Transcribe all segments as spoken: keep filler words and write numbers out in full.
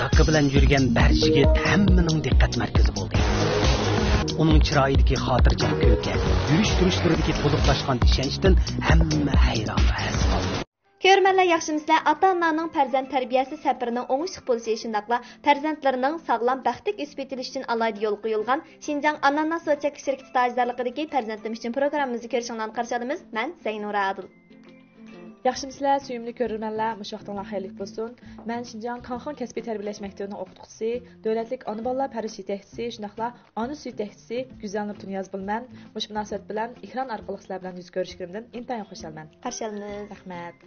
ئاكا بىلەن يۈرگەن بەش يىگىت ھەممىنىڭ دىققەت مەركىزى بولدى. ئۇنىڭ چىرايىدىكى خاتىرجەم كۈلكە، يۈرۈش-تۇرۇشلىرىدىكى تولۇقلاشقان ئىشەنچتىن ھەممە ھەيران ۋە ھەس قالدى. كۆرۈرمەنلەر ياخشىمۇسىلەر؟ ئاتا-ئانىنىڭ پەرزەنت تەربىيەسى سەپىرىنىڭ ئوڭۇشلۇق بولۇشى، شۇنداقلا پەرزەنتلىرىنىڭ ساغلام، بەختلىك ئۆسۈپ يېتىلىشى ئۈچۈن ئالاھىدە يولغا قويۇلغان شىنجاڭ ئاناناس سودا چەكلىك شىركىتى تاجدارلىقىدىكى پەرزەنتىم ئۈچۈن پروگراممىمىزنى كۆرۈشۈڭلارنى قارشى ئالىمىز. مەن زەينۇرا ئادىل. ياخشىمۇسىلەر، سۆيۈملۈك كۆرۈرمەنلەر؟ مۇشۇ ۋاقتىڭلار خەيرلىك بولسۇن. مەن شىنجاڭ كاڭخېڭ كەسپىي تەربىيەلەش مەكتىۋىنىڭ ئوقۇتقۇچىسى، دۆلەتلىك ئانا بالىلار پەرۋىشى يېتەكچىسى، شۇنداقلا ئانا سۈيى يېتەكچىسى گۈزەلنۇر تۇنىياز بولىمەن. مۇشۇ مۇناسىۋەت بىلەن ئېكران ئارقىلىق سىلەر بىلەن يۈز كۆرۈشكىنىمدىن ئىنتايىن خۇشالمەن. قارشى ئالىمىز. رەھمەت.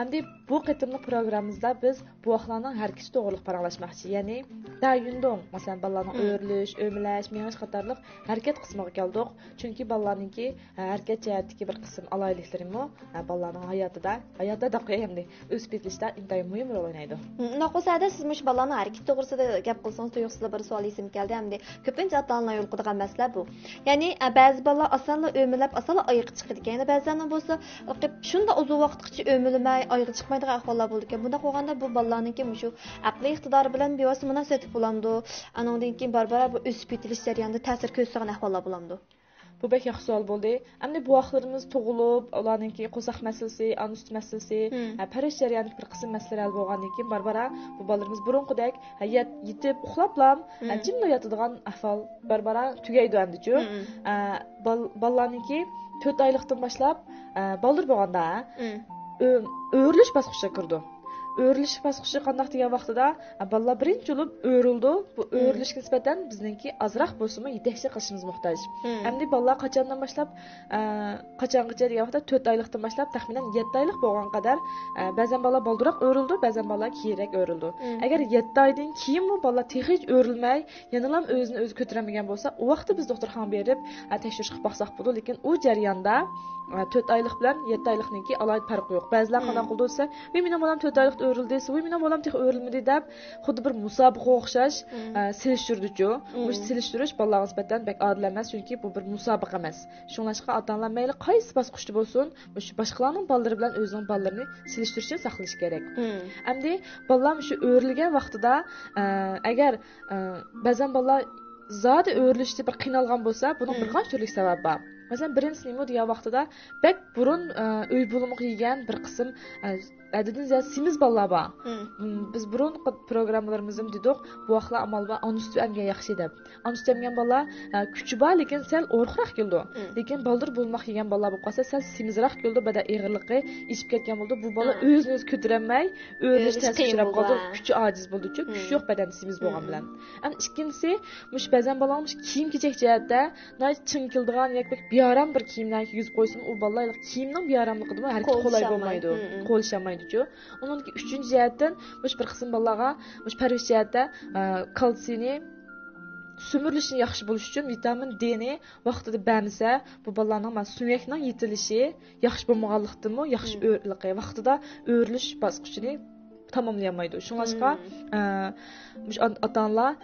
ئەمدى بۇ قېتىملىق پروگراممىمىزدا بىز بوۋاقلارنىڭ ھەرىكىتى توغرىلىق پاراڭلاشماقچى. يەنى دەيۈندوڭ، مەسىلەن، بالىلارنىڭ مم. ئۆرۈلۈش، ئۆمىلەش، مېڭىش قاتارلىق ھەرىكەت قىسمىغا كەلدۇق. چۈنكى بالىلارنىڭكى، ھە، ھەرىكەت جەھەتتىكى بىر قىسىم ئالاھىدىلىكلىرىمۇ، ھە، بالىلارنىڭ ھاياتىدا، ھاياتتا دەپ قوياي ئەمدى، ئۆسۈپ يېتىلىشىدە ئىنتايىن مۇھىم رول ئوينايدۇ. مم، ئۇنداق بولسا، ھەدە سىز مۇشۇ بالىلارنىڭ ھەرىكىتى توغرىسىدا گەپ قىلسىڭىز، تۇيۇقسىزلا بىر سوئال ئېسىمگە كەلدى. ئەمدى كۆپىنچە ئاتا-ئانىلار يولۇقىدىغان مەسىلە بۇ. يەنى، ئە، بەزى بالىلار ئاسانلا ئۆمىلەپ، ئاسانلا ئايىغى چىقىدىكەن. يەنە بەزىلەرنىڭ بولسا، شۇنداق ئۇزۇن ۋاقىتقىچە ئۆمىلىمەي، ئايىغى چىقمايدىغان ئەھۋاللار بولىدىكەن. بۇنداق بولغاندا بۇ بالىلارنىڭكى مۇشۇ ئەقلىي ئىقتىدارى بىلەن بىۋاسىتە مۇناسىۋەتلىك بولامدۇ؟ ئانىڭدىن كېيىن بارا-بارا بۇ ئۆسۈپ يېتىلىش جەريانىدا تەسىر كۆرسىتىدىغان ئەھۋاللار بولامدۇ؟ بۇ بەك ياخشى سوئال بولدى. ئەمدى بوۋاقلىرىمىز تۇغۇلۇپ، ئۇلارنىڭكى قورساق مەسىلىسى، ئانا سۈتى مەسىلىسى، مم. ھە، پەرۋىش جەريانىدىكى بىر قىسىم مەسىلىلەر ھەل بولغاندىن كېيىن، بارا-بارا بۇ بالىلىرىمىز بۇرۇنقىدەك، ھە، يەت-، يېتىپ ئۇخلاپلا، ھە، مم. جىملا ياتىدىغان ئەھۋال بارا-بارا تۈگەيدۇ ئەمدىچۇ. مم. ئە، بال-، بالىلارنىڭكى تۆت ئايلىقتىن باشلاپ، ئە، بالدۇر بولغاندا، مم. ئۆ-، ئۆرۈلۈش باسقۇچىغا كىرىدۇ. ئۆرۈلۈش باسقۇچى قانداق دېگەن ۋاقتىدا، ئە، بالىلار بىرىنچى بولۇپ ئۆرۈلىدۇ. بۇ مم. ئۆرۈلۈشكە نىسبەتەن بىزنىڭكى ئازراق بولسىمۇ يېتەكچىلىك قىلىشىمىز موھتاج. مم. ئەمدى بالىلار قاچاندىن باشلاپ، ئە، قاچانغىچە دېگەن ۋاقىتتا تۆت ئايلىقتىن باشلاپ تەخمىنەن يەتتە ئايلىق بولغان قەدەر، ئە، بەزەن بالىلار بالدۇرراق ئۆرۈلىدۇ، بەزەن بالىلار كېيىنرەك ئۆرۈلىدۇ. مم. ئەگەر يەتتە ئايدىن كېيىنمۇ بالىلار تېخىچە ئۆرۈلمەي، يەنىلا ئۆزىنى ئۆزى كۆتۈرەلمىگەن بولسا، ئۇ ۋاقىتتا بىز دوختۇرخانىغا بېرىپ، ئە، تەكشۈرۈش قىلىپ باقساق بولىدۇ. لېكىن ئۇ جەرياندا، ئە، تۆت ئايلىق بىلەن يەتتە ئايلىقنىڭكى ئالاھىدە پەرقى يوق. بەزىلەر مم. قانداق قىلىدۇ دېسە، ۋىي، مېنىڭ بالام تۆت ئايلىقتا ئۆرۈلدى دېسە، ۋىي، مېنىڭ بالام تېخى ئۆرۈلمىدى دەپ، خۇددى بىر مۇسابىقىگە ئوخشاش، مم. ئە، سېلىشتۇرىدۇچۇ. مم. مۇشۇ سېلىشتۇرۇش بالىلارغا نىسبەتەن بەك ئادىل ئەمەس، چۈنكى بۇ بىر مۇسابىقە ئەمەس. شۇڭلاشقا ئاتا-ئانىلار مەيلى قايسى باسقۇچتا بولسۇن، مۇشۇ باشقىلارنىڭ بالىلىرى بىلەن ئۆزىنىڭ بالىلىرىنى سېلىشتۇرۇشتىن ساقلىنىش كېرەك. مم. ئەمدى بالىلار مۇشۇ ئۆرۈلگەن ۋاقتىدا، ئە، ئەگەر، ئە، بەزەن بالىلار زادى ئۆرۈلۈشتە بىر قىينالغان بولسا، بۇنىڭ بىر مم. قانچە تۈرلۈك سەۋەبى بار. مەسىلەن، بىرىنچىسى نېمە دېگەن ۋاقتىدا، بەك بۇرۇن، ئە، ئۆي بولۇمىغا يېگەن بىر قىسىم، ئە، ھەددىدىن زىيادە سېمىز بالىلار بار. مم. مم، بىز بۇرۇنقى پروگراممىلىرىمىزدىمۇ دېدۇق، بۇ ۋاقىتلار ئامال بار، ئانا سۈتى ئەمگەن ياخشى دەپ. ئانا سۈتى ئەمگەن بالىلار، ئە، كۈچى بار، لېكىن سەل ئورۇقراق كېلىدۇ. مم. لېكىن بالدۇر بولماق يېگەن بالىلار بولۇپ قالسا، سەل سېمىزراق كېلىدۇ، بەدەن ئېغىرلىقى ئېشىپ كەتكەن بولىدۇ. بۇ بالا ھە. ئۆزىنى ئۆزى كۆتۈرەلمەي، ئۆرۈلۈش ئۆرۈلۈش تەسكە قىيىن ئۇچراپ قالىدۇ، بولىدۇ. كۈچى ئاجىز بولىدۇچۇ، كۈچ مم. يوق بەدەندە سېمىز بولغان مم. بىلەن. ئەمدى ئىككىنچىسى، مۇشۇ بەزەن بالىلار مۇشۇ كىيىم-كېچەك جەھەتتە ناھايىتى چىڭ كېلىدىغان ياكى بەك بىئارام بىر كىيىملەرنى كىيگۈزۈپ قويسىمۇ، ئۇ بالىلار ھېلىقى كىيىمنىڭ بىئاراملىقىدىنمۇ ھەرىكىتى قولاي قولىشالماي. بولمايدۇ، مم، مم. قولىشالمايدۇچۇ. ئۇنىڭدىن كېيىن ئۈچىنچى جەھەتتىن، مۇشۇ بىر قىسىم بالىلارغا مۇشۇ پەرۋىش جەھەتتە، ئە، كالتسىينى سۈمۈرۈلۈشىنى ياخشى بولۇش ئۈچۈن ۋىتامىن دېنى ۋاقتىدا بەرمىسە، بۇ بالىلارنىڭ مانا سۆڭەكنىڭ يېتىلىشى ياخشى بولمىغانلىقتىنمۇ ياخشى مم. ئۆ-، ۋاقتىدا ئۆرۈلۈش باسقۇچىنى تاماملىيالمايدۇ. شۇڭلاشقا، مم. ئە، مۇشۇ ئان-، ئاتا-ئانىلار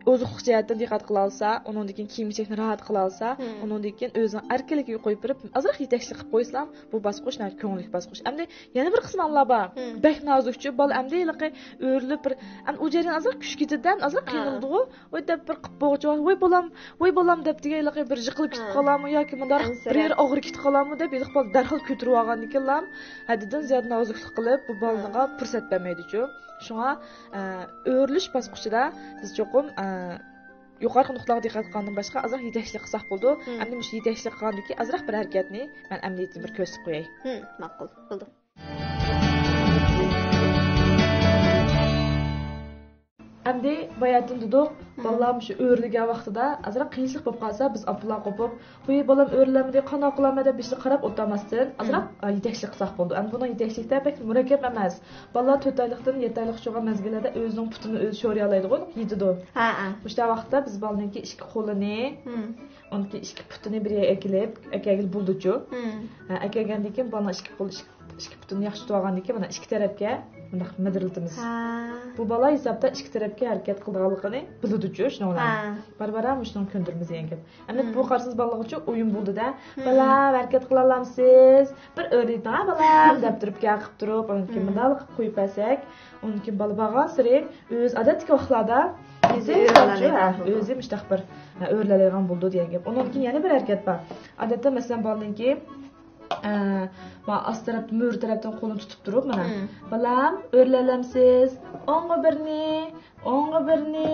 ئوزۇقلۇق جەھەتتىن دىققەت قىلالىسا، ئۇنىڭدىن كېيىن كىيىم-كېچەكنى راھەت قىلالىسا، مم. ئۇنىڭدىن كېيىن ئۆزىنىڭ ئەركىنلىكىگە قويۇپ بېرىپ، ئازراق يېتەكچىلىك قىلىپ قويسىلا، بۇ باسقۇچ ناھايىتى كۆڭۈللۈك باسقۇچ. ئەمدى يەنە بىر قىسىم ئانىلار بار. مم. بەك نازۇكچۇ، بالا ئەمدى ھېلىقى ئۆرۈلۈپ بىر، ئەمدى ئۇ جەريان ئازراق كۈچ كېتىدىدە، ئەمدى ئازراق ھە. قىينىلىدىغۇ. ۋاي دەپ بىر قىپ بوغچا، ۋاي بالام، ۋاي بالام دەپ دېگەن ھېلىقى بىر يىقىلىپ كېتىپ ھە. قالامۇ ياكى مۇنداق بىر ئەنسىرەپ. يېرى ئاغرىپ كېتىپ قالامۇ دەپ ھېلىقى بالا دەرھال كۆتۈرۈۋالغاندىن كېيىنلا ھەددىدىن زىيادە نازۇكلۇق قىلىپ، بۇ ھە. بالىنىڭغا پۇرسەت بەرمەيدىچۇ. شۇڭا، ئە، ئۆرۈلۈش باسقۇچىدا بىز چوقۇم، ئە، يۇقىرىقى نۇقتىلارغا دىققەت قىلغاندىن باشقا ئازراق يېتەكچىلىك قىلساق بولىدۇ. مم. ئەمدى مۇشۇ يېتەكچىلىك قىلغاندىن كېيىن ئازراق بىر ھەرىكەتنى مەن ئەمەلىيەتتىن بىر كۆرسىتىپ قوياي. مم، ماقۇل، بولدى. ئەمدى باياتىن دېدۇق، مم. بالىلار مۇشۇ ئۆرۈلگەن ۋاقتىدا ئازراق قىيىنچىلىق بولۇپ قالسا، بىز ئاپىلار قوپۇپ، ۋۇي بالام ئۆرۈلەمدى، قانداق قىلامەن دەپ بېشىغا قاراپ ئولتۇرماستىن، ئازراق، مم. ئا، يېتەكچىلىك قىلساق بولىدۇ. ئەمدى بۇنىڭ يېتەكچىلىكتە بەك مۇرەككەپ ئەمەس. بالىلار تۆت ئايلىقتىن يەتتە ئايلىققىچە بولغان مەزگىللەردە ئۆزىنىڭ پۇتىنى ئۆزى شورىيالايدىغۇ، يېتىدۇ. ھە، ھە. مۇشۇنداق ۋاقىتتا بىز بالىنىڭكى ئىككى قولىنى، مم. ئاندىن كېيىن ئىككى پۇتىنى بىر يەرگە ئەكېلىپ، ئەكەلگىلى بولىدۇچۇ. ھە، ئەكەلگەندىن كېيىن بالىنىڭ ئىككى قول، ئىككى، ئىككى پۇتىنى ياخشى تۇتۇۋالغاندىن كېيىن مانا ئىككى تەرەپكە مۇنداق مىدىرلىتىمىز. ھە. بۇ بالا ھېسابتا ئىككى تەرەپكە ھەرىكەت قىلىدىغانلىقىنى بىلىدۇچۇ، شۇنىڭ بىلەن. ھە. بارا-بارا مۇشۇنىڭغا كۆندۈرىمىز دېگەن گەپ. ئەمدى بۇ قارىسىڭىز بالىلارغىچۇ ئويۇن بولدى-دە. بالام، ھەرىكەت قىلالامسىز؟ بىر ئۆرلەيدىغان بالام دەپ تۇرۇپ، گەپ قىلىپ تۇرۇپ، ئاندىن كېيىن مۇنداق قىلىپ قويۇپ بەرسەك، ئۇنىڭ كېيىن بالا بارغانسېرى ئۆزى ئادەتتىكى ۋاقىتلاردا ئۆزى ئۆرلەيدىغان بولىدۇ. ئۆزى مۇشتاق بىر، ھە، ئۆرلەيدىغان بولىدۇ دېگەن گەپ. ئۇنىڭدىن كېيىن يەنە بىر ھەرىكەت بار. ئادەتتە مەسىلەن بالىنىڭكى، ئە، ما ئاست تەرەپتىن، مۈرە تەرەپتىن قولىنى تۇتۇپ تۇرۇپ، مانا، بالام، ئۆرلەيلەمسىز؟ ئوڭغا بىرنى، ئوڭغا بىرنى،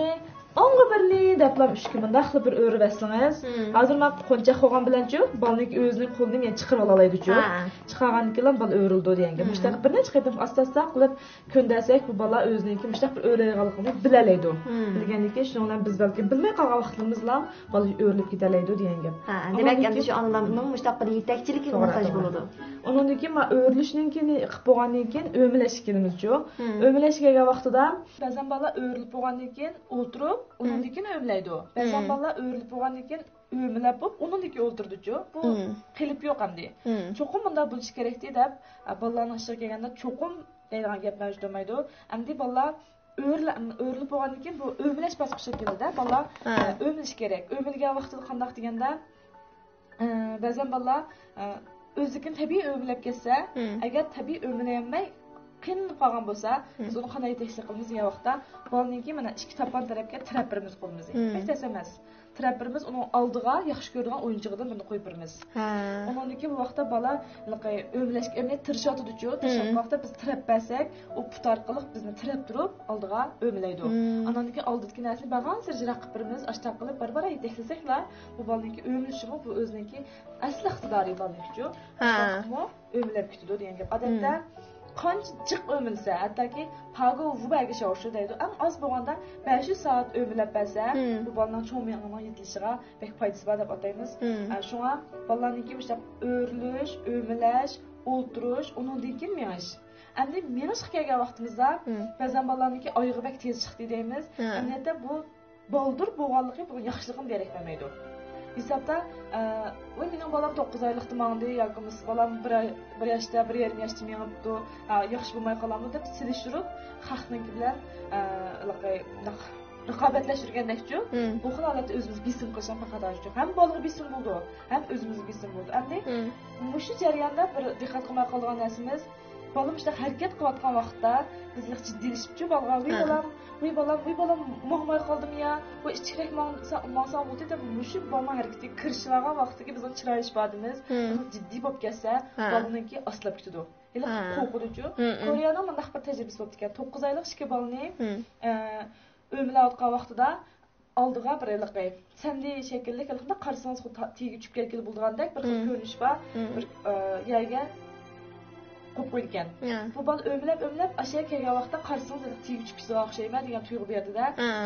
ئوڭغا بىرنى دەپلا ئۈچكە مۇنداقلا بىر ئۆرۈۋەتسىڭىز، ھازىر ما قونچاق بولغان بىلەنچۇ، بالىنىڭكى ئۆزىنىڭ قولىنى يەنە چىقىرىۋالالايدۇچۇ. چىقارغاندىن كېيىن بالا ئۆرۈلىدۇ دېگەن گەپ. مۇشۇنداق بىر نەچچە قېتىم ئاستا-ئاستا قىلىپ كۆندەرسەك، بۇ بالا ئۆزىنىڭكى مۇشۇنداق بىر ئۆرلەيدىغانلىقىنى بىلەلەيدۇ. بىلگەندىن كېيىن شۇنىڭ بىلەن بىز بەلكىم بىلمەي قالغان ۋاقتىمىزلا بالا ئۆرۈلۈپ كېتەلەيدۇ دېگەن گەپ. ھە، دېمەك، ئەمدى شۇ ئانىلارنىڭ مۇشۇنداق بىر يېتەكچىلىكىگە موھتاج بولىدۇ. ئۇنىڭدىن كېيىن ما ئۆرۈلۈشنىڭ كېيىن قىلىپ بولغاندىن كېيىن ئۆمىلەشكە كېلىمىزچۇ. ئۆمىلەشكە كەلگەن ۋاقتىدا بەزەن بالىلار ئۆرۈلۈپ بولغاندىن كېيىن ئولتۇرۇپ، ئۇنىڭدىن كېيىن ئۆمىلەيدۇ. بەزەن بالىلار ئۆرۈلۈپ بولغاندىن كېيىن ئۆمىلەپ بولۇپ، ئۇنىڭدىن كېيىن ئولتۇرىدۇچۇ. بۇ قېلىپ يوق ئەمدى. چوقۇم مۇنداق بولۇشى كېرەكتى دەپ، ئە، بالىلارنىڭ ئىشىغا كەلگەندە چوقۇم دەيدىغان گەپ مەۋجۇت بولمايدۇ. ئەمدى بالىلار ئۆرلە-، ئۆرۈلۈپ بولغاندىن كېيىن بۇ ئۆمىلەش باسقۇچىغا كېلىدۇ. بالىلار، ئە، ئۆمىلىشى كېرەك. ئۆمىلگەن ۋاقتىدا قانداق دېگەندە، ئە، بەزەن بالىلار، ئە، ئۆزلۈكىدىن تەبىئىي ئۆمىلەپ كەتسە، ئەگەر تەبىئىي ئۆمىلەلمەي قىينىلىپ قالغان بولسا، بىز ئۇنى قانداق يېتەكچىلىك قىلىمىز دېگەن ۋاقىتتا، بالىنىڭكى مانا ئىككى تاپان تەرەپكە تىرەپ بېرىمىز قولىمىزنى. ھېچ تەس ئەمەس. تىرەپ بېرىمىز، ئۇنىڭ ئالدىغا ياخشى كۆرىدىغان ئويۇنچۇقىدىن بىرنى قويۇپ بېرىمىز. ئۇنىڭدىن كېيىن بۇ ۋاقىتتا بالا ھېلىقى ئۆمىلەشكە ئەمدى تىرىشىۋاتىدۇچۇ، تىرىشىۋاتقان ۋاقىتتا بىز تىرەپ بەرسەك، ئۇ پۇت ئارقىلىق بىزنى تىرەپ تۇرۇپ ئالدىغا ئۆمىلەيدۇ. ئانان كېيىن ئالدىدىكى نەرسىنى بارغانسېرى يىراق قىلىپ بېرىمىز، ئاشتاق قىلىپ بارا-بارا يېتەكلىسەكلا، بۇ بالىنىڭكى ئۆمىلىشىمۇ بۇ ئۆزىنىڭكى ئەسلى ئىقتىدارى بالىنىڭكىچۇ. ھە. شۇنداقمۇ ئۆمىلەپ كېتىدۇ دېگەن گەپ. ئادەتتە قانچە جىق ئۆمىلسە، ھەتتاكى پاگو ۋۇبەگە شاۋشۇ دەيدۇ. ئەڭ ئاز بولغاندا بەش يۈز سائەت ئۆمىلەپ بەرسە، بۇ بالىنىڭ چوڭ مېڭىنىڭ يېتىلىشىغا بەك پايدىسى بار دەپ ئاتايمىز. ئە، شۇڭا بالىلارنىڭكى مۇشۇنداق ئۆرۈلۈش، ئۆمىلەش، ئولتۇرۇش، ئۇنىڭدىن كېيىن مېڭىش. ئەمدى مېڭىشقا كەلگەن ۋاقتىمىزدا بەزەن بالىلارنىڭكى ئايىغى بەك تېز چىقتى دەيمىز. ئەمەلىيەتتە بۇ بالدۇر بولغانلىقى بۇ ياخشىلىقنى دېرەك بەرمەيدۇ. ھېسابتا، ئە، ۋاي، مېنىڭ بالام توققۇز ئايلىقتا ماڭدى ياكى بولمىسا بالام بىر ئاي، بىر ياشتا، بىر يېرىم ياشتا مېڭىپتۇ، ئە، ياخشى بولماي قالامدۇ دەپ سېلىشتۇرۇپ، خەقنىڭكى بىلەن، ئە، ھېلىقى مۇنداق رىقابەتلەشتۈرگەندەكچۇ، بۇ خىل ھالەتتە ئۆزىمىزگە بېسىم قىلىشنىڭ پەقەت ھاجىتى يوق. ھەم بالىغا بېسىم بولىدۇ، ھەم ئۆزىمىزگە بېسىم بولىدۇ. ئەمدى مۇشۇ جەرياندا بىر دىققەت قىلماي قالىدىغان نەرسىمىز، بالا مۇشۇنداق ھەرىكەت قىلىۋاتقان ۋاقىتتا بىز جىددىيلىشىپچۇ بالىغا، ۋىي بالام، ۋىي بالام، ۋىي بالام، ماڭماي قالدىم يا، ۋىي ئىچكىرەك ماڭسا-، ماڭساڭ بولدى دەپ مۇشۇ بالىنىڭ ھەرىكىتىگە كىرىشىۋالغان ۋاقتىدىكى بىزنىڭ چىراي ئىپادىمىز جىددىي بولۇپ كەتسە، بالىنىڭكى ئاستىلاپ كېتىدۇ. ھېلىقى قورقىدۇچۇ. كورېيەنىڭ مۇنداق بىر تەجرىبىسى بوپتىكەن. توققۇز ئايلىق ئىككى بالىنى، ئە، ئۆمىلەۋاتقان ۋاقتىدا ئالدىغا بىر ھېلىقى سەندى شەكىللىك، ھېلىقىنى قارىسىڭىز خۇددى تا-، تېگىگە چۈشۈپ كەتكىلى بولىدىغاندەك بىر خىل كۆرۈنۈش بار. بىر، ئە، يەرگە قويۇپ قويىدىكەن. بۇ بالا ئۆمىلەپ، ئۆمىلەپ ئاشۇ يەرگە كەلگەن ۋاقىتتا قارىسىڭىز ھېلىقى تېگىگە چۈشۈپ كېتىدىغان ئوخشايمەن دېگەن تۇيغۇ بېرىدىدە.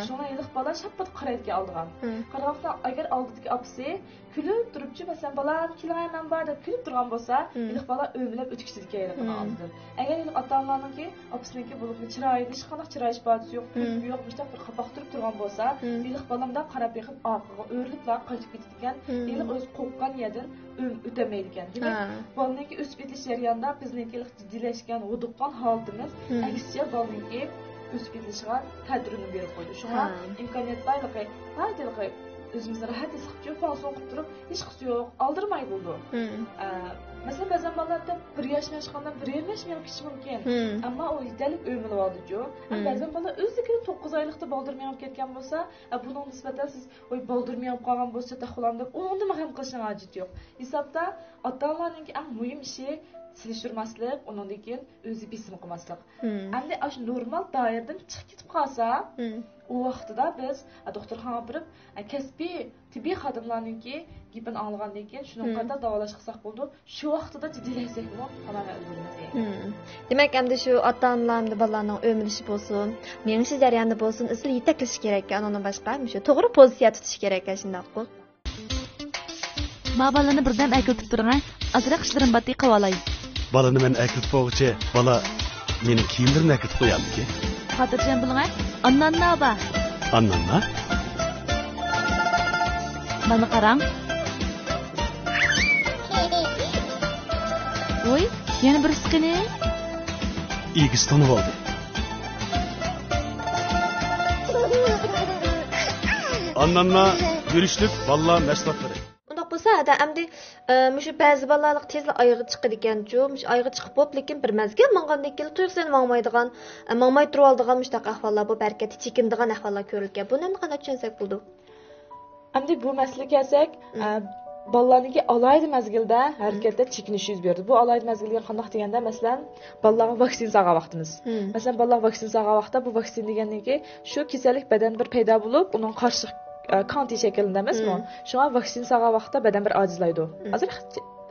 شۇڭا ھېلىقى بالا شاپپىدە قارايدىكەن ئالدىغا. قارىغان ۋاقتىدا ئەگەر ئالدىدىكى ئاپىسى كۈلۈپ تۇرۇپچۇ، مەسىلەن، بالام، كېلىڭە، مەن بار دەپ كۈلۈپ تۇرغان بولسا، ھېلىقى بالا ئۆمىلەپ ئۆتۈپ كېتىدىكەن ھېلىقىنىڭ ئالدىدىن. ئەگەر ھېلىقى ئاتا-ئانىلارنىڭكى ئاپىسىنىڭكى بولۇپمۇ چىرايىدا ھېچقانداق چىراي ئىپادىسى يوق، كۈلكە يوق، مۇشۇنداق بىر قاپاق تۇرۇپ تۇرغان بولسا، ھېلىقى بالام دەپ قاراپ بېقىپ ئارقىغا ئۆرۈلۈپلا قاچىپ كېتىدىكەن. ھېلىقى ئۆزى قورققان يەردىن ئۆم-، ئۆتەلمەيدىكەن. دېمەك، بالىنىڭكى ئۆسۈپ يېتىلىش جەريانىدا بىزنىڭكى ھېلىقى جىددىيلەشكەن، ھودۇققان ھالىتىمىز ئەكسىچە بالىنىڭكى ئۆسۈپ يېتىلىشىغا تەتۈر ئۈنۈم بېرىپ قويىدۇ. شۇڭا ئىمكانىيەت بار ھېلىقى، ھە، ھېلىقى ئۆزىمىزنى راھەت ھېس قىلىپچۇ، فاڭسۇڭ قىلىپ تۇرۇپ، ھېچقىسى يوق، ئالدىرىمايدۇ بولىدۇ. ئە، مەسىلەن، بەزەن بالىلار بىر ياشتىن ئاشقاندا بىر يېرىم ياش مېڭىپ كېتىشى مۇمكىن. ئەمما ئۇ يېتەرلىك ئۆمىلىۋالىدۇچۇ. ئەمما بەزەن بالىلار ئۆزلۈكىدىن توققۇز ئايلىقتا بالدۇر مېڭىپ كەتكەن بولسا، ئە، بۇنىڭغا نىسبەتەن سىز، ۋاي، بالدۇر مېڭىپ قالغان بولسا، تەخۇلام دەپ، ئۇنىڭدىنمۇ غەم قىلىشنىڭ ھاجىتى يوق. ھېسابتا ئاتا-ئانىلارنىڭكى ئەڭ مۇھىم ئىشى سېلىشتۇرماسلىق، ئۇنىڭدىن كېيىن ئۆزى بېسىم قىلماسلىق. ئەمدى ئاشۇ نورمال دائىرىدىن چىقىپ كېتىپ قالسا، ئۇ ۋاقتىدا بىز، ئە، دوختۇرخانىغا بېرىپ، ئە، كەسپىي تېببىي خادىملارنىڭكى گېپىنى ئاڭلىغاندىن كېيىن، شۇنىڭغا قارىتا داۋالاش قىلساق بولىدۇ. شۇ ۋاقتىدا جىددىيلەشسەكمۇ تامامەن ئۆلگۈرىمىز دېگەن. دېمەك، ئەمدى شۇ ئاتا-ئانىلار ئەمدى بالىلارنىڭ ئۆمىلىشى بولسۇن، مېڭىشى جەريانىدا بولسۇن، ئىزچىل يېتەكلىشى كېرەك. ئۇنىڭدىن باشقا، شۇ توغرا پوزىتسىيە تۇتۇشى كېرەك، شۇنداققۇ؟ ما بالىنى بىردەم ئەكېلىپ تۇرۇڭ، ئازراق ئىشلىرىم باتتى قىلىۋالاي. بالىنى مەن ئەكېلىپ بولغۇچە، بالا مېنىڭ كىيىملىرىمنى ئەكېلىپ قويامدىكى؟ خاتىرجەم بولۇڭ، ئانناننا بار. ئانناننا؟ مانا قاراڭ، قوي، يەنە بىرسى قېنى؟ ئىگىسى تونۇۋالدى. ئانناننا گۈرۈچلۈك بالىلار مەھسۇلاتلىرى. ئۇنداق بولسا، ھەدە ئەمدى، ئە، مۇشۇ بەزى بالىلار تېزلا ئايىغى چىقىدىكەنچۇ، مۇشۇ ئايىغى چىقىپ بولۇپ، لېكىن بىر مەزگىل ماڭغاندىن كېيىن تۇيۇقسىز ماڭمايدىغان، ئە، ماڭماي تۇرۇۋالىدىغان مۇشۇنداق ئەھۋاللار، بۇ ھەرىكەتتە چېكىنىدىغان ئەھۋاللار كۆرۈلگەن. بۇنى ئەمدى قانداق چۈشەنسەك بولىدۇ؟ ئەمدى بۇ مەسىلىگە كەلسەك، ئە، بالىلارنىڭكى ئالاھىدە مەزگىلدە ھەرىكەتتە چېكىنىش يۈز بېرىدۇ. بۇ ئالاھىدە مەزگىل دېگەن قانداق دېگەندە، مەسىلەن، بالىلارغا ۋاكسىنا سالغان ۋاقتىمىز. مەسىلەن، بالىلارغا ۋاكسىنا سالغان ۋاقىتتا بۇ ۋاكسىنا دېگەننىكى شۇ كېسەللىك بەدەن بىر پەيدا بولۇپ، ئۇنىڭ قارشى، ئە، كاڭتى شەكىللىنىدۇ ئەمەسمۇ؟ شۇڭا ۋاكسىنا سالغان ۋاقىتتا بەدەن بىر ئاجىزلايدۇ. ئازراق،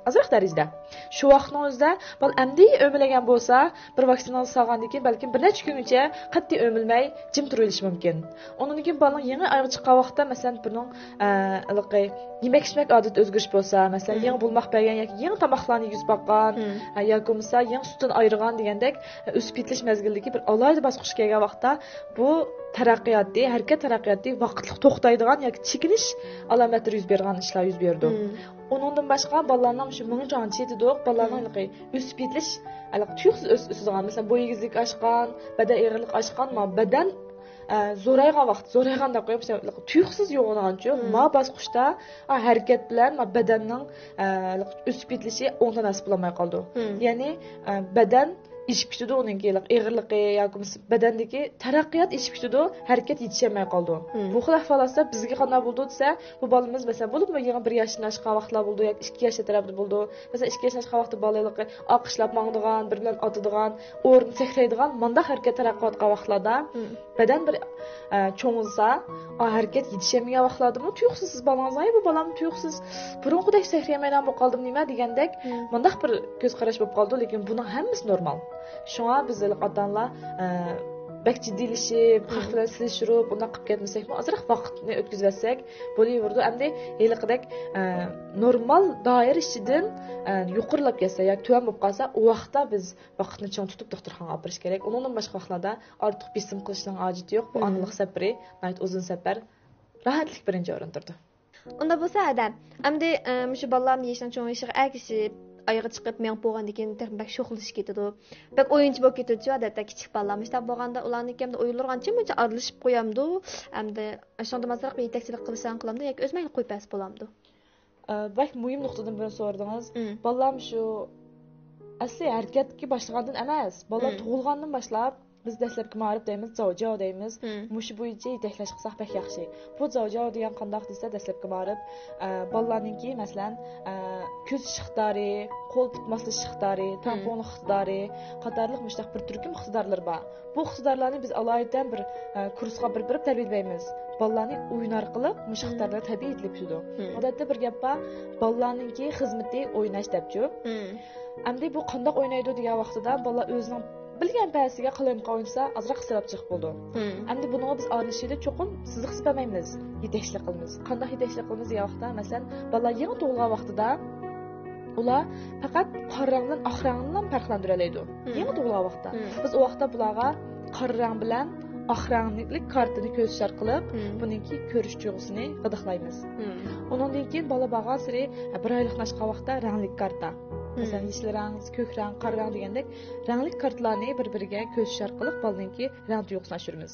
ئازراق دەرىجىدە. شۇ ۋاقىتنىڭ ئۆزىدە بالا ئەمدى ئۆمىلىگەن بولسا، بىر ۋاكسىنا سالغاندىن كېيىن بەلكىم بىر نەچچە كۈنگىچە قەتئىي ئۆمىلمەي جىم تۇرۇۋېلىشى مۇمكىن. ئۇنىڭدىن كېيىن بالىنىڭ يېڭى ئايىغى چىققان ۋاقىتتا، مەسىلەن، بۇنىڭ، ئە، ھېلىقى يېمەك-ئىچمەك ئادىتى ئۆزگىرىش بولسا، مەسىلەن، يېڭى بولماق بەرگەن ياكى يېڭى تاماقلارنى يېگۈزۈپ باققان، ھە، ياكى بولمىسا يېڭى سۈتتىن ئايرىغان دېگەندەك، ئە، ئۆسۈپ يېتىلىش مەزگىلىدىكى بىر ئالاھىدە باسقۇچقا كەلگەن ۋاقىتتا بۇ تەرەققىياتى، ھەرىكەت تەرەققىياتى ۋاقىتلىق توختايدىغان ياكى چېكىنىش ئالامەتلىرى يۈز بېرىدىغان ئىشلار يۈز بېرىدۇ. ئۇنىڭدىن باشقا بالىلارنىڭ شۇ مېڭە چاڭچى دېدۇق، بالىلارنىڭ ھېلىقى ئۆسۈپ يېتىلىش، ھېلىقى تۇيۇقسىز ئۆس-، ئۆسىدىغان، مەسىلەن، بوي ئېگىزلىكى ئاشقان، بەدەن ئېغىرلىقى ئاشقان، ما بەدەن، ئە، زورايغان ۋاقىت، زورايغان دەپ قويۇپ، مەسىلەن، تۇيۇقسىز يوغىنىغانچۇ، ما باسقۇچتا، ئا، ھەرىكەت بىلەن ما بەدەننىڭ، ئە، ئۆسۈپ يېتىلىشى ئوڭ تاناسىپ بولالماي قالىدۇ. يەنى، ئە، بەدەن ئېشىپ كېتىدۇ، ئۇنىڭكى ئېغىرلىقى ياكى بولمىسا بەدەندىكى تەرەققىيات ئېشىپ كېتىدۇ، ھەرىكەت يېتىشەلمەي قالىدۇ. بۇ خىل ئەھۋال ئاستىدا بىزگە قانداق بولىدۇ دېسە، بۇ بالىمىز، مەسىلەن، بولۇپمۇ يېڭى بىر ياشتىن ئاشقان ۋاقىتلار بولىدۇ ياكى ئىككى ياش ئەتراپىدا بولىدۇ. مەسىلەن، ئىككى ياشتىن ئاشقان ۋاقىتتا بالا ھېلىقى ئالقىشلاپ ماڭىدىغان، بىر بىلەن ئاتىدىغان، ئورنىدا سەكرەيدىغان، مانداق ھەرىكەت تەرەققىي قىلىۋاتقان ۋاقىتلاردا بەدەن بىر، ئە، چوڭىيسا، ئا، ھەرىكەت يېتىشەلمىگەن ۋاقىتلاردىمۇ تۇيۇقسىز سىز بالىڭىزغا، «ھەي، بۇ بالام تۇيۇقسىز بۇرۇنقىدەك سەكرىيەلمەيدىغان بولۇپ قالدىمۇ نېمە؟» دېگەندەك مانداق بىر كۆز قاراش بولۇپ قالىدۇ، لېكىن بۇنىڭ ھەممىسى نورمال. شۇڭا بىز ھېلىقى ئاتا-ئانىلار، ئە، بەك جىددىيلىشىپ، خەق بىلەن سېلىشتۇرۇپ، ئۇنداق قىلىپ كەتمىسەكمۇ، ئازراق ۋاقىتنى ئۆتكۈزۈۋەتسەك بولۇۋېرىدۇ. ئەمدى ھېلىقىدەك، ئە، نورمال دائىرە ئىچىدىن، ئە، يۇقىرىلاپ كەتسە ياكى تۆۋەن بولۇپ قالسا، ئۇ ۋاقىتتا بىز ۋاقىتنى چىڭ تۇتۇپ دوختۇرخانىغا ئاپىرىش كېرەك. ئۇنىڭدىن باشقا ۋاقىتلاردا ئارتۇق بېسىم قىلىشنىڭ ھاجىتى يوق. بۇ ئانىلىق سەپىرى ناھايىتى ئۇزۇن سەپەر، راھەتلىك بىرىنچى ئورۇندا تۇرىدۇ. ئۇنداق بولسا، ھەدە، ئەمدى، ئە، مۇشۇ بالىلارمۇ يېشىنىڭ چوڭىيىشىغا ئەگىشىپ، ئايىغى چىقىپ مېڭىپ بولغاندىن كېيىن تېخى بەك شوخلىشىپ كېتىدۇ. بەك ئويۇنچى بولۇپ كېتىدۇچۇ، ئادەتتە كىچىك بالىلار مۇشۇنداق بولغاندا ئۇلارنىڭكى ئەمدى ئويۇنلىرىغا ئانچە-مۇنچە ئارىلىشىپ قويامدۇ؟ ئەمدى شۇنىڭدا ئازراق بىر يېتەكچىلىك قىلىشلارنى قىلامدۇ ياكى ئۆزۈمەن قويۇپ بەرسە بولامدۇ؟ ئە، بەك مۇھىم نۇقتىدىن بىرنى سورىدىڭىز. بالام شۇ ئەسلى ھەرىكەتكە باشلىغاندىن ئەمەس، بالىلار تۇغۇلغاندىن باشلاپ بىز دەسلەپكى مائارىپ دەيمىز، زاۋجاۋ دەيمىز. مۇشۇ بويىچە يېتەكلەش قىلساق بەك ياخشى. بۇ زاۋجاۋ دېگەن قانداق دېسە، دەسلەپكى مائارىپ، ئە، بالىلارنىڭكى، مەسىلەن، ئە، كۆز ئىششىقدارى، قول پۇت ماسلىشىش ئىقتىدارى، تەڭپۇڭلۇق ئىقتىدارى قاتارلىق مۇشۇنداق بىر تۈركۈم ئىقتىدارلىرى بار. بۇ ئىقتىدارلارنى بىز ئالايىتەن بىر، ئە، كۇرسقا بېرىپ بېرىپ تەربىيەلەيمىز. بالىلارنى ئويۇن ئارقىلىق مۇشۇ ئىقتىدارلار تەبىئىي يېتىلىپ كېتىدۇ. ئادەتتە بىر گەپ بار، بالىلارنىڭكى خىزمىتى ئويناش دەپچۇ. ئەمدى بۇ قانداق ئوينايدۇ دېگەن ۋاقتىدا، بالىلار ئۆزىنىڭ بىلگەن پەسىگە قالايمىقان ئوينىسا، ئازراق ئىسراپچىلىق بولىدۇ. ئەمدى بۇنىڭغا بىز ئارىلىشىشنى چوقۇم سىزىقسىز بەرمەيمىز، يېتەكچىلىك قىلىمىز. قانداق يېتەكچىلىك قىلىمىز دېگەن ۋاقىتتا، مەسىلەن، بالىلار يېڭى تۇغۇلغان ۋاقتىدا ئۇلار پەقەت قارا رەڭ بىلەن ئاق رەڭنىلا پەرقلەندۈرەلەيدۇ. يېڭى تۇغۇلغان ۋاقىتتا. بىز ئۇ ۋاقىتتا بۇلارغا قارا رەڭ بىلەن ئاق رەڭلىك كارتىنى كۆرسىتىش ئارقىلىق بۇنىڭكى كۆرۈش تۇيغۇسىنى غىدىقلايمىز. ئۇنىڭدىن كېيىن بالا بارغانسېرى، بىر ئايلىقتىن ئاشقان ۋاقىتتا رەڭلىك كارتا. مەسىلەن، يېشىل رەڭ، كۆك رەڭ، قارا رەڭ دېگەندەك رەڭلىك كارتىلارنى بىر-بىرىگە كۆرسىتىش ئارقىلىق بالىنىڭكى رەڭ تۇيغۇسىنى ئاشۇرىمىز.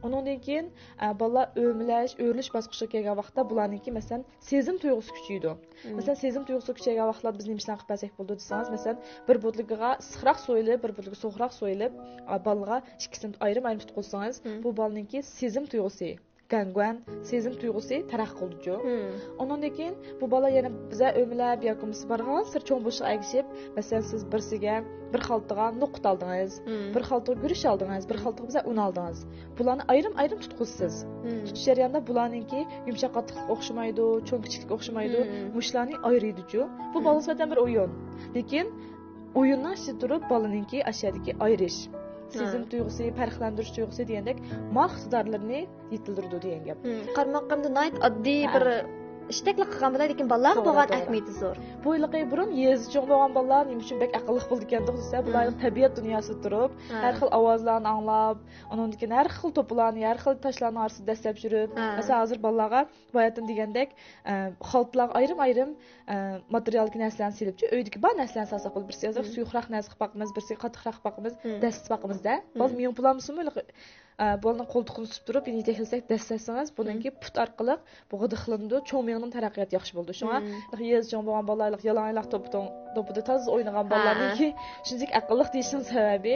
ئۇنىڭدىن كېيىن، ئە، بالىلار ئۆمىلەش، ئۆرۈلۈش باسقۇچىغا كەلگەن ۋاقىتتا بۇلارنىڭكى، مەسىلەن، سېزىم تۇيغۇسى كۈچىيىدۇ. مەسىلەن، سېزىم تۇيغۇسى كۈچەيگەن ۋاقىتلاردا بىز نېمە ئىشلارنى قىلىپ بەرسەك بولىدۇ دېسىڭىز، مەسىلەن، بىر بوتۇلكىغا ئىسسىقراق سۇ ئېلىپ، بىر بوتۇلكا سوغۇقراق سۇ ئېلىپ، ئا، بالىغا ئىككىسىنى ئايرىم-ئايرىم تۇتقۇزسىڭىز، بۇ بالىنىڭكى سېزىم تۇيغۇسى، گەڭگۇەن سېزىم تۇيغۇسى تەرەققىي قىلىدۇچۇ. ئۇنىڭدىن كېيىن بۇ بالا يەنە بىزە ئۆمىلەپ ياكى بولمىسا بارغانسېرى چوڭ بولۇشىغا ئەگىشىپ، مەسىلەن، سىز بىرسىگە بىر خالتىغا نوقۇت ئالدىڭىز، بىر خالتىغا گۈرۈچ ئالدىڭىز، بىر خالتىغا بىزە ئۇن ئالدىڭىز. بۇلارنى ئايرىم-ئايرىم تۇتقۇزىسىز. تۇتۇش جەريانىدا بۇلارنىڭكى يۇمشاق قاتتىقلىقى ئوخشىمايدۇ، چوڭ كىچىكلىكى ئوخشىمايدۇ. مۇشۇلارنى ئايرىيدۇچۇ. بۇ بالىغا نىسبەتەن بىر ئويۇن. لېكىن ئويۇننىڭ ئىچىدە تۇرۇپ بالىنىڭكى ئاشۇ يەردىكى ئايرىش، سېزىم تۇيغۇسى، پەرقلەندۈرۈش تۇيغۇسى دېگەندەك مال ئىقتىدارلىرىنى يېتىلدۈرىدۇ دېگەن گەپ. قارىماققا ئەمدى ناھايىتى ئاددىي بىر ئىشتەكلا قىلغان بولار، لېكىن بالىلارغا توغرا، بولغان توغرا. ئەھمىيىتى زور. بۇ ھېلىقى بۇرۇن يېزا چوڭ بولغان بالىلار نېمە ئۈچۈن بەك ئەقىللىق بولىدىكەن دېسە، بۇلار مم. تەبىئەت دۇنياسىدا تۇرۇپ، ھە. ھەر خىل ئاۋازلارنى ئاڭلاپ، ئۇنىڭدىن كېيىن ھەر خىل توپىلارنى، ھەر خىل تاشلارنىڭ ئارىسىدا دەسسەپ يۈرۈپ، ھە. مەسىلەن، ھازىر بالىلارغا باياتىن دېگەندەك، ئە، خالتىلارغا ئايرىم-ئايرىم، ئە، ماتېرىيالدىكى نەرسىلەرنى سېلىپچۇ، ئۆيدىكى بار نەرسىلەرنى سالساق بولىدۇ. بىرسى ھازىر مم. سۇيۇقراق نەرسە قىلىپ باقىمىز، بىرسىگە قاتتىقراق قىلىپ باقىمىز، مم. دەسسىتىپ باقىمىز-دە. مم. بالا مېڭىپ بولالمىسىمۇ، ئە، بالىنىڭ قولتۇقىنى تۇتۇپ تۇرۇپ، يېتەكلىسەك، دەسسەتسىڭىز، بۇنىڭكى مم. پۇت ئارقىلىق بۇ غىدىقلىنىدۇ، چوڭ مېڭىنىڭ تەرەققىياتى ياخشى بولىدۇ. شۇڭا مم. يېزا چوڭ بولغان بالىلار يالاڭ ئاياق توپىدا، توپىدا تازا ئوينىغان ھا، بالىلارنىڭكى ھا. شۇنچىلىك ئەقىللىق دېيىشنىڭ سەۋەبى،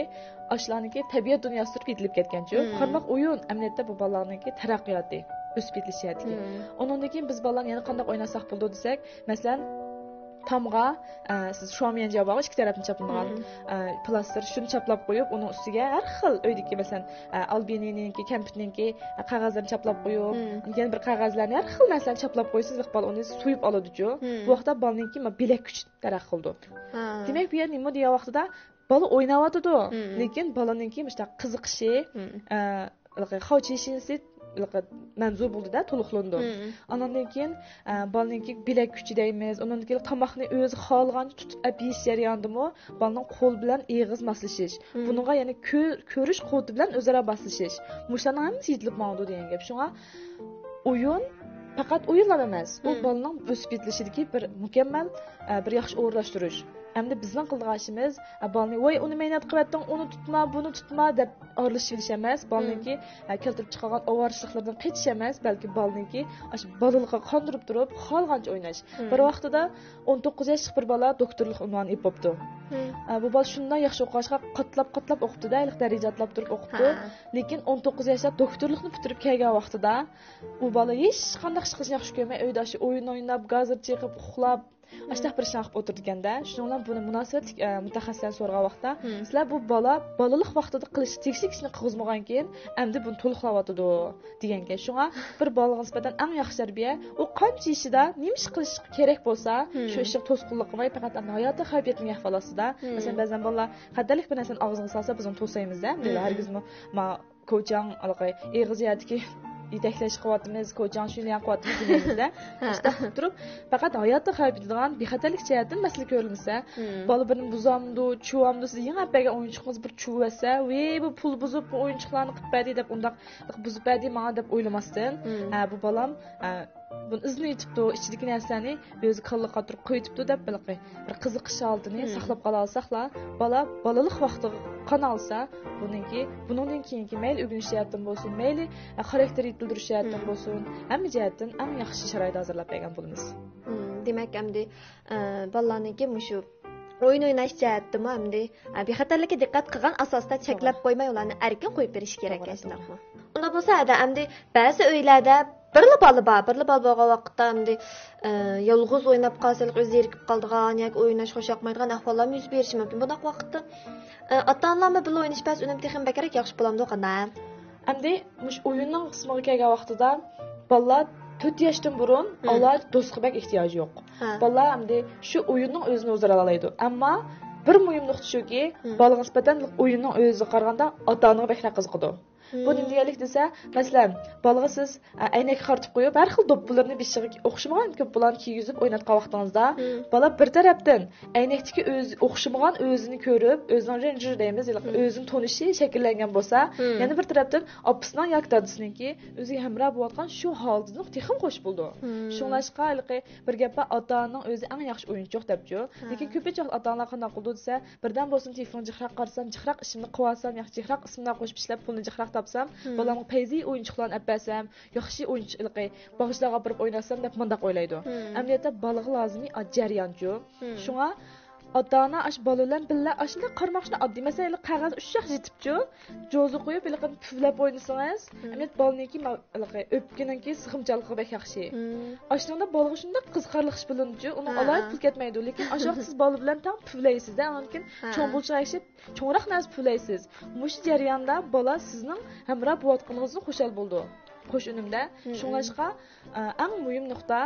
ئاشۇلارنىڭكى تەبىئەت دۇنياسى تۇرۇپ يېتىلىپ كەتكەنچۇ. مم. قارىماق ئويۇن، ئەمەلىيەتتە بۇ بالىلارنىڭكى تەرەققىياتى، ئۆسۈپ يېتىلىش جەھەتتىكى. مم. ئۇنىڭدىن كېيىن بىز بالىلارنى يەنە قانداق ئويناتساق بولىدۇ دېسەك، مەسىلەن، تامغا، ئە، سىز شۇاميەنجياۋ بارغۇ، ئىككى تەرەپتىن چاپلىنىدىغان، مم. ئە، پلاستىر، شۇنى چاپلاپ قويۇپ، ئۇنىڭ ئۈستىگە ھەر خىل ئۆيدىكى، مەسىلەن، ئە، ئالبىنىنىڭكى، كەمپۈتنىڭكى، ئە، قەغەزلىرىنى چاپلاپ قويۇپ، مم. يەنە بىر قەغەزلەرنى، ھەر خىل نەرسىلەرنى چاپلاپ قويسىڭىز، بالا ئۇنى سويۇپ ئالىدۇچۇ. مم. بۇ ۋاقىتتا بالىنىڭكى ما-، بىلەك كۈچى تەرەققىي قىلىدۇ. ھا. دېمەك، بۇ يەردە نېمە دېگەن ۋاقتىدا بالا ئويناۋاتىدۇ، مم. لېكىن بالىنىڭكى مۇشۇنداق قىزىقىشى، مم. ئە، ھېلىقى خاۋچىشىنسى ھېلىقى مەنزۇ بولدى-دە، تولۇقلىنىدۇ. مم. ئانىڭدىن كېيىن، ئە، بالىنىڭكى بىلەك كۈچى دەيمىز، ئۇنىڭدىن كېيىن تاماقنى ئۆزى خالىغانچە تۇتۇپ ئەپ يېيىش جەريانىدىمۇ بالىنىڭ قول بىلەن ئېغىز ماسلىشىش، مم. بۇنىڭغا يەنە كۆ-، كۆرۈش قۇۋۋىتى بىلەن ئۆزئارا ماسلىشىش، مۇشۇلارنىڭ ھەممىسى يېتىلىپ ماڭىدۇ دېگەن گەپ. شۇڭا ئويۇن پەقەت ئويۇنلا ئەمەس، ئۇ مم. بالىنىڭ ئۆسۈپ يېتىلىشىدىكى بىر مۇكەممەل، ئە، بىر ياخشى ئورۇنلاشتۇرۇش. ئەمدى بىزنىڭ قىلىدىغان ئىشىمىز، ئە، بالىنى، ۋاي، ئۇنى مەينەت قىلىۋەتتىڭ، ئۇنى تۇتما، بۇنى تۇتما دەپ ئارىلىشىۋېلىش ئەمەس. مم. بالىنىڭكى، ئە، كەلتۈرۈپ چىقارغان ئاۋارىچىلىكلىرىدىن قېچىش ئەمەس، بەلكى بالىنىڭكى ئاشۇ بالىلىقىغا قاندۇرۇپ تۇرۇپ، خالىغانچە ئويناش. مم. بىر ۋاقتىدا ئون توققۇز ياشلىق بىر بالا دوكتورلۇق ئۇنۋانى ئېلىپ بوپتۇ. مم. ئە، بۇ بالا شۇنداق ياخشى ئوقۇغاچقا، قاتلاپ-قاتلاپ ئوقۇپتۇ-دە، ھېلىقى دەرىجە ئاتلاپ تۇرۇپ ئوقۇپتۇ. ھە. لېكىن ئون توققۇز ياشتا دوكتورلۇقنى پۈتتۈرۈپ كەلگەن ۋاقتىدا، ئۇ بالا ھېچقانداق ئىش قىلىشنى ياخشى كۆرمەي، ئۆيدە ئاشۇ ئويۇن ئويناپ، گازىر چېقىپ، ئۇخلاپ، مم. ئاشۇنداق بىر ئىشلارنى قىلىپ ئولتۇرىدىكەن-دە. شۇنىڭ بىلەن بۇنى مۇناسىۋەتلىك، ئە، مۇتەخەسسىسلەردىن سورىغان ۋاقىتتا، مم. سىلەر بۇ بالا بالىلىق ۋاقتىدا قىلىشقا تېگىشلىك ئىشنى قىلغۇزمىغانكىن، ئەمدى بۇنى تولۇقلاۋاتىدۇ دېگەنكەن. شۇڭا بىر بالىغا نىسبەتەن ئەڭ ياخشى تەربىيە، ئۇ قانچە يېشىدا نېمە ئىش قىلىش كېرەك بولسا، مم. شۇ ئىشىغا توسقۇنلۇق قىلماي، پەقەت ئەمدى ھاياتىي خەۋپ يەتمىگەن ئەھۋال ئاستىدا. مم. مەسىلەن، بەزەن بالىلار خەتەرلىك بىر نەرسىنى ئاغزىغا سالسا، بىز ئۇنى توسايمىز-دە. مم. ھەرگىزمۇ ما كوچاڭ، ھېلىقى ئېغىز يەردىكى يېتەكلەش قىلىۋاتىمىز، كوچاڭ شۈنياڭ قىلىۋاتىمىز دېمەيمىز-دە. ھە. شۇنداق قىلىپ تۇرۇپ، پەقەت ھاياتىي خەۋپ يېتىدىغان بىخەتەرلىك جەھەتتىن مەسىلە كۆرۈلمىسە، مم. بالا بىرنى بۇزامدۇ، چۇۋامدۇ، سىز يېڭى ئەپ بەرگەن ئويۇنچۇقىڭىزنى بىر چۇۋەتسە، ۋىي، بۇ پۇل بۇزۇپ، بۇ ئويۇنچۇقلارنى قىلىپ بەردى دەپ، ئۇنداق بۇزۇپ بەردى ماڭا دەپ ئويلىماستىن، مم. ھە، بۇ بالام، ھە، بۇنى ئىزدىنىۋېتىپتۇ، ئىچىدىكى نەرسىلەرنى ئۆزى كاللا قاتۇرۇپ قويۇۋېتىپتۇ دەپ، ھېلىقى بىر قىزىقىش ھالىتىنى مم. ساقلاپ قالالىساقلا، بالا بالىلىق ۋاقتىغا قانالسا، بۇنىڭكى، بۇنىڭدىن كېيىنكى مەيلى ئۆگىنىش جەھەتتىن بولسۇن، مەيلى خاراكتېر يېتىلدۈرۈش جەھەتتىن مم. بولسۇن، ھەممە جەھەتتىن ئەڭ ياخشى شارائىت ھازىرلاپ بەرگەن بولىمىز. مم، دېمەك، ئەمدى، ئە، بالىلارنىڭكى مۇشۇ ئويۇن ئويناش جەھەتتىمۇ ئەمدى، ئە، بىخەتەرلىككە دىققەت قىلغان ئاساستا توغرا. چەكلەپ قويماي، ئۇلارنى ئەركىن قويۇپ بېرىش كېرەك توغرا. ئەكەن، شۇنداقمۇ؟ ئۇنداق بولسا، ھەدە، ئەمدى بەزى ئۆيلەردە بىرلا بالا بار. بىرلا بالا بولغان ۋاقىتتا ئەمدى، ئە، يالغۇز ئويناپ قالسا، ئۆزى زېرىكىپ قالىدىغان ياكى ئويناشقا خۇش ياقمايدىغان ئەھۋاللارمۇ يۈز بېرىشى مۇمكىن. بۇنداق ۋاقىتتا، ئە، ئاتا-ئانىلار بىلەن بىللە ئوينىشىپ بەرسە، ئۈنۈم تېخىمۇ بەكرەك ياخشى بولامدۇ، قانداق؟ ئەمدى مۇشۇ ئويۇننىڭ قىسمىغا كەلگەن ۋاقتىدا بالىلار تۆت ياشتىن بۇرۇن مم. ئالاھىدە دوستقا بەك ئېھتىياجى يوق. ھە. بالىلار ئەمدى شۇ ئويۇننىڭ ئۆزىنى ئۆزلىرى ئالالايدۇ. ئەمما بىر مۇھىم نۇقتا شۇكى، مم. بالىغا نىسبەتەن ئويۇننىڭ ئۆزىگە قارىغاندا ئاتا-ئانىغا بەكرەك قىزىقىدۇ. بۇ مم. نېمە دېگەنلىك دېسە، مەسىلەن، بالىغا سىز، ئە، ئەينەككە قارىتىپ قويۇپ، ھەر خىل دوپپىلىرىنى بېشىغا ئوخشىمىغان كۆپلىرىنى كىيگۈزۈپ ئويناتقان ۋاقتىڭىزدا، مم. بالا بىر تەرەپتىن ئەينەكتىكى ئۆزى ئوخشىمىغان ئۆزىنى كۆرۈپ، ئۆزىنىڭ رېنجېر دەيمىز، مم. ئۆزىنى تونۇشى شەكىللەنگەن بولسا، مم. يەنە بىر تەرەپتىن ئاپىسىنىڭ ياكى دادىسىنىڭكى ئۆزىگە ھەمراھ بولۇۋاتقان شۇ ھالىتىدىن تېخىمۇ خوش بولىدۇ. مم. شۇڭلاشقا ھېلىقى بىر گەپ بار، ئاتا-ئانىنىڭ ئۆزى ئەڭ ياخشى ئويۇنچۇق دەپچۇ. ھە. لېكىن كۆپىنچە ئاتا-ئانىلار قانداق قىلىدۇ دېسە، بىردەم بولسۇن تېلېفونغا جىقراق قارىسام، جىقراق ئىسىمنى قىلىۋالسام، ياكى جىقراق ئىسىملار قوشۇپ ئىشلەپ پۇلنى جىقراق تاپسام، مم. بالامغا پەيزى ئويۇنچۇقلارنى ئەپ بەرسەم، ياخشى ئويۇنچۇق، ھېلىقى باغچىلارغا ئاپىرىپ ئويناتسام دەپ مۇنداق ئويلايدۇ. مم. ئەمەلىيەتتە بالىغا لازىمى ئا-، جەريانچۇ. مم. شۇڭا ئاتا-ئانا ئاشۇ بالا بىلەن بىللە ئاشۇنداق قارىماق شۇنداق ئاددىي. مەسىلەن، ھېلىقى قەغەز ئۈچ ياق يېتىپچۇ، جوزا قويۇپ، ھېلىقى پۈۋلەپ ئوينىسىڭىز، مم. ئەمەلىيەتتە بالىنىڭكى ما-، ھېلىقى ئۆپكىنىڭكى سىغىمچانلىقى بەك ياخشى. مم. ئاشۇنىڭدا بالىغا شۇنداق قىزىقارلىق ئىش بىلىنىدۇچۇ، ئۇنىڭ ھە، ئالاھىدە ھە. پۇل كەتمەيدۇ. لېكىن ئاشۇ ۋاقىت سىز بالا بىلەن تەڭ پۈۋلەيسىز-دە، ئاندىن كېيىن ھە. چوڭ بولغۇچە ئەگىشىپ چوڭراق نەرسە پۈۋلەيسىز. مۇشۇ جەرياندا بالا سىزنىڭ ھەمراھ بولۇۋاتقىنىڭىزدىن خۇشال بولىدۇ. قوش ئۈنۈمدە. شۇڭلاشقا، ئە، ئەڭ مۇھىم نۇقتا،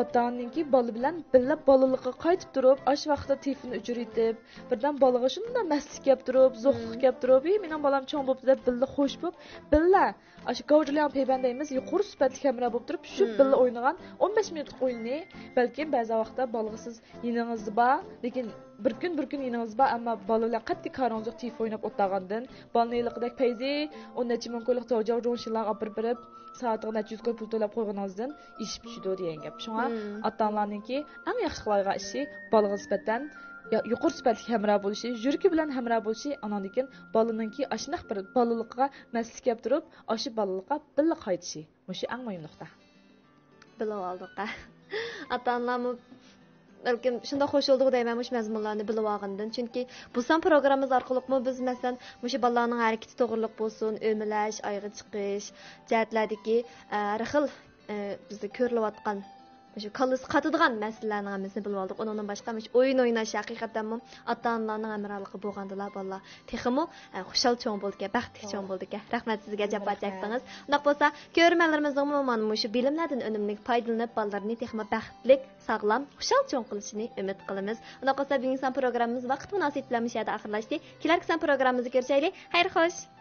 ئاتا-ئانىنىڭكى بالا بىلەن بىللە بالىلىققا قايتىپ تۇرۇپ، ئاش ۋاقتىدا تېلېفوننى ئۆچۈرۈۋېتىپ، بىردەم بالىغا شۇنداق مەستلىك كەپ تۇرۇپ، زوقلۇق كەپ تۇرۇپ، «ئى، مېنىڭ بالام چوڭ بوپتۇ» دەپ بىللە خوش بولۇپ، بىللە ئاشۇ گاۋجۇلياڭ پېيبەن دەيمىز، يۇقىرى سۈپەتلىك ھەمراھ بولۇپ تۇرۇپ، شۇ بىللە ئوينىغان ئون بەش مىنۇتلۇق ئويۇننى بەلكىم بەزى ۋاقىتتا بالىغا سىز يېنىڭىزدا بار، لېكىن بىر كۈن، بىر كۈن يېنىڭىزدا بار، ئەمما بالا بىلەن قەتئىي كارىڭىز يوق، تېلېفون ئويناپ ئولتۇرغاندىن، بالىنى ھېلىقىدەك پەيزى، ئون نەچچە مىڭ كويلۇق جاۋجاۋ جوڭشىلارغا ئاپىرىپ بېرىپ، سائىتىغا نەچچە يۈز كوي پۇل تۆلەپ قويغىنىڭىزدىن ئېشىپ چۈشىدۇ دېگەن گەپ. شۇڭا ئاتا-ئانىلارنىڭكى ئەڭ ياخشى قىلالايدىغان ئىشى بالىغا نىسبەتەن يا-، يۇقىرى سۈپەتلىك ھەمراھ بولۇشى، يۈرىكى بىلەن ھەمراھ بولۇشى، ئاناندىن كېيىن بالىنىڭكى ئاشۇنداق بىر بالىلىققا مەستلىك كەپ تۇرۇپ، ئاشۇ بالىلىققا بىللە قايتىشى. مۇشۇ ئەڭ مۇھىم نۇقتا. بىلىۋالدۇق. ئاتا-ئانىلارمۇ بەلكىم شۇنداق خوش بولدىغۇ دەيمەن مۇشۇ مەزمۇنلارنى بىلىۋالغاندىن. چۈنكى بۇ سان پروگراممىمىز ئارقىلىقمۇ بىز، مەسىلەن، مۇشۇ بالىلارنىڭ ھەرىكىتى توغرىلىق بولسۇن، ئۆمىلەش، ئايىغى چىقىش جەھەتلەردىكى، ئە، ھەر خىل، ئە، بىزدە كۆرۈلۈۋاتقان مۇشۇ كاللىسى قاتىدىغان مەسىلىلەرنىڭ ھەممىسىنى بىلىۋالدۇق. ئۇنىڭدىن باشقا مۇشۇ ئويۇن ئويناش ھەقىقەتەنمۇ ئاتا-ئانىلارنىڭ ھەمراھلىقى بولغاندىلا بالىلار تېخىمۇ، ئە، خۇشال چوڭ بولىدىكەن، بەختلىك چوڭ بولىدىكەن. رەھمەت سىزگە، جاپا چەكتىڭىز. ئۇنداق بولسا، كۆرۈرمەنلىرىمىزنىڭمۇ مانا مۇشۇ بىلىملەردىن ئۈنۈملۈك پايدىلىنىپ، بالىلىرىنى تېخىمۇ بەختلىك، ساغلام، خۇشال چوڭ قىلىشىنى ئۈمىد قىلىمىز. ئۇنداق بولسا، بۈگۈنكى سان پروگراممىمىز ۋاقىت مۇناسىۋىتى بىلەن مۇشۇ يەردە ئاخىرلاشتى. كېلەركى سان پروگراممىمىزدا كۆرۈشەيلى. خەير خوش!